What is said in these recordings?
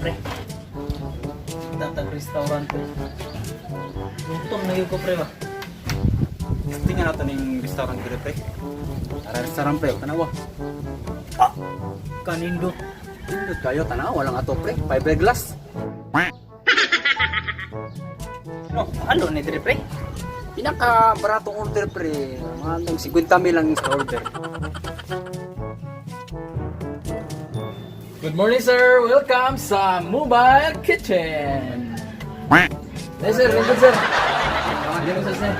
Pre. Tatag restaurant, pre. Gutom na gyud ko, pre, ba. Tingnan natin yung restaurant dire, pre. Tara restaurant, pre, tanawa. Ah! Kanindot. Pindot kayo, tanawa lang ato, pre. Fiberglass. No, ano ni dire, pre? Pinaka baratong order, pre. Mga nang 50 mil lang sa order. Good morning, sir. Welcome sa Mobile Kitchen. Hey, sir. Lingkod, sir. Hindi mo, sir, sir.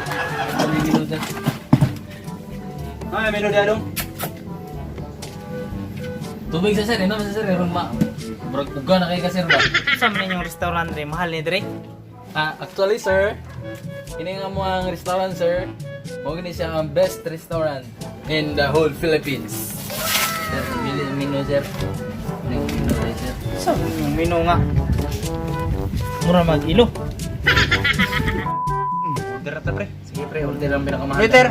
Hindi mo, sir. Ay, menu dia dong. Tubig, sir, sir. Inom, sir, sir. Meron ma. Murag uga na kayo ka, sir, ba? Sa man inyong restaurant re, mahal ni dire. Ah, actually, sir, kini nga mo ang restaurant, sir. Mao gini siya ang best restaurant in the whole Philippines. Sir, bili ang menu, sir. Menu, menu, sir. Sa man inyong menu nga. Mura mag-ilo. Order na ta, pre. Sige, pre, order ang pinakamahal. Waiter.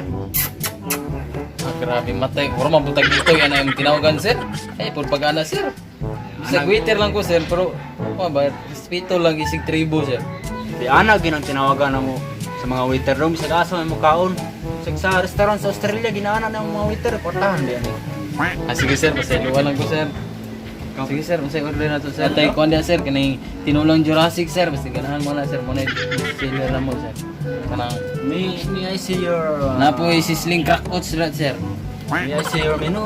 Ah, grabe, matay. Ura mabutag dito. Yan ang tinawagan, sir. Ay, pur pag-ana, sir. Bisag waiter lang ko, sir. Pero, oh, ba, respeto lang isig tribo, sir. Di ana ginang tinawagan mo sa mga waiter room sa asa may mukaon. Sa restaurant sa Australia ginaana na ang mga waiter portahan di ani. Ah, sige, sir. Pasayloan lang ko, sir. Sige, sir. Unsay order na to, sir? Atay, kuan diya, sir. Kaning tinulang Jurassic, sir. Basta ganahan mo na, sir. Muna seller na mo, sir. Kanang, May I see your napoy sisling crack oats, sir. May I see your menu?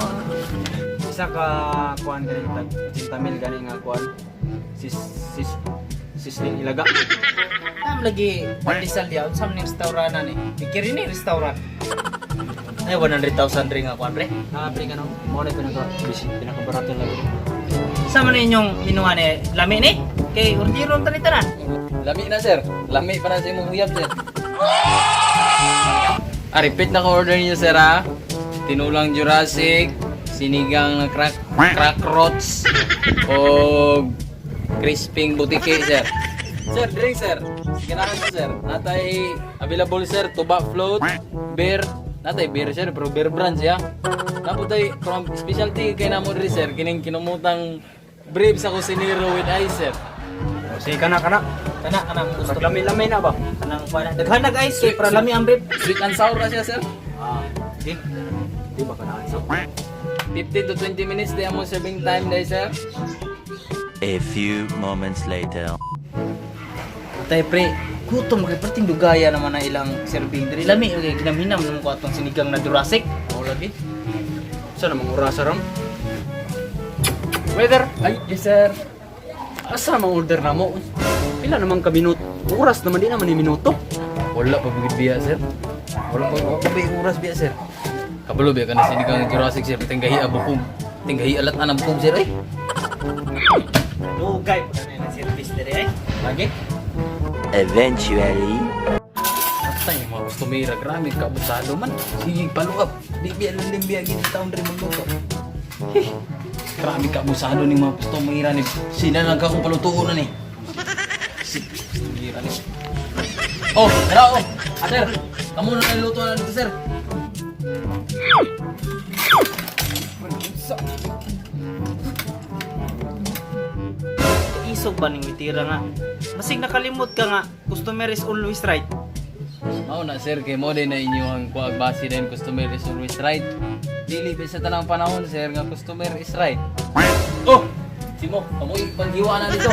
Isa ka kuan ganing tag 80 mil ganing nga kuan. Sis sis sisling ilaga. Am lagi pandesal diya, unsa man ning restaurant na ni? Pikir ini restaurant. Ay, 100,000 re nga kuan, pre. Ah, pre kano. Mo na pinaka busy pinaka barato lagi. Sa man inyong menu nga ni, lami ni? Kay orderon ta ni tanan. Lami na, sir. Lami pa na sa imong uyab, sir. Ah, repeat na ko order niyo, sir, ha? Tinulang Jurassic, sinigang na crack, crack rots, o crisping butike, sir. Sir, drink, sir. Sige na ko, sir. Natay available, sir. Tuba float, beer. Natay beer, sir, pero beer brand siya. Naputay from specialty kay namo diri, sir. Kining kinumutang brave sa kusinero with ice, sir. O sige kana kana. Kana kanang gusto. Lami-lami na ba? Kanang kuan. Daghan nag ice kay para lami ang beef. Sweet and sour na siya, sir. Ah, di. Di ba kana so? 15 to 20 minutes di among serving time dahil, sir. A few moments later. Tay pre, gutom kay perting dugaya naman na ilang serving diri. Lami kay ginamhinam naman ko atong sinigang na Jurassic. Mao lagi. Sa namang orasa ron? Waiter, Ay, yes, sir. asa mang order na mo? Pila naman ka minuto? Oras naman di naman ni minuto. Wala pa bugid biya, sir. Wala pa wala pa ba yung oras biya, sir. Kabalo biya ka na sinigang Jurassic, sir. Tinggahi abukong. Tinggahi alat anang bukong, sir, ay. Dugay pa na ilang service diri ay. Lagi. Eventually. Atay, yung mga kustomera, grabe, kabusado man. Sige, paluap. Di biya lalim biya, gini taon rin magluto. Heh, grabe kabusado ni mga kustomera ni. Sila lang ka kung palutuon na ni. Si kustomera ni. Oh, tara oh. Sir, kamu na niluto na dito, sir. Isog ba ning mitira nga? Masig nakalimot ka nga, customer is always right. Mao na, sir, kay mo din na inyo ang kuag base din customer is always right. Dili ba sa tanang panahon, sir, nga customer is right. Oh, Simo, kamoy paghiwa na dito.